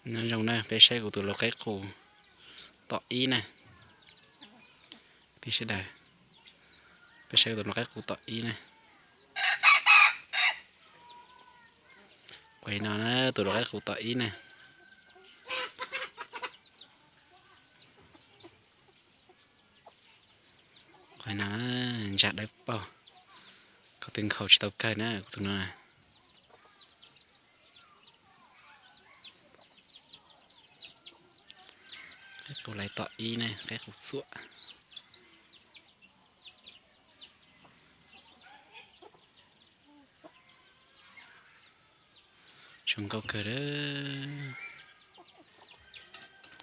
Nyob zoo na, peb saib kuv tus lau qaib qus tom ib na. Peb sawv daws, peb saib kuv tus lau qaib qus tom ib na. Qhov no na, tus lau qaib qus tom ib na. Qhov no ntsa dawb paug, kuv twb nkhaus tsis tau kawg na, kuv tus no na. Qaib qus lawv tom ib na, qaib qus txuam. Zoo nkauj kawg lawm.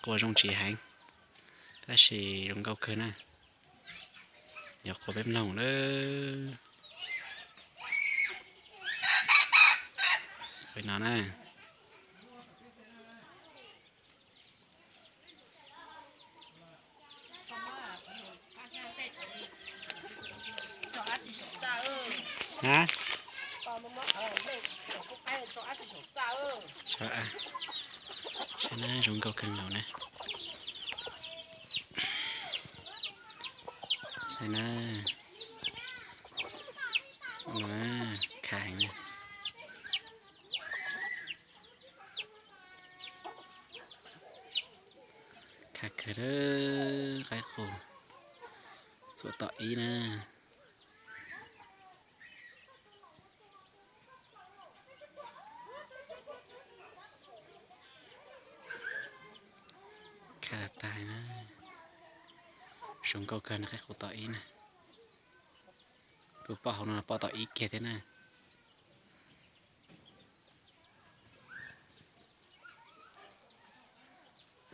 Quaj zoo tsis heev, tab sis zoo nkauj kawg na. Yog quaj peb mloog lawm. Qhov no na. Saib na, zoo nkauj kawg nkaus na. Saib na, khav heev na. Khav kawg lawm, qaib qus txuam tom ib na. Khav tag tag na. Zoo nkauj kawg na, qaib qus tom ib na. Tus poj hauv no poj tom ib kiag thiab na.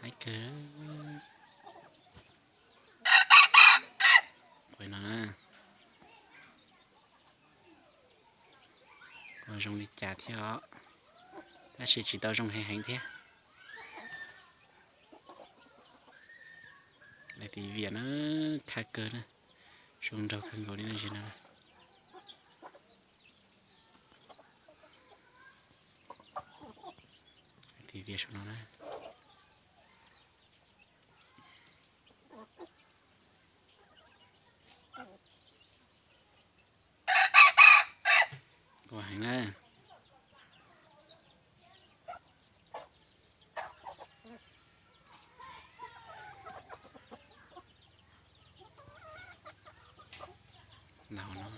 Haib kawg. Qhov no na, zoo li cas thiab os, tab sis tsis tau zoo heev heev thiab. Lawv tiv vias na, khav kawg na, zoo nraug kawg nkaus li no. Tiv vias saum no na. Ua heev na. Laus no.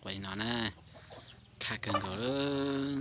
Qhov no na, khav kawg nkaus lawm.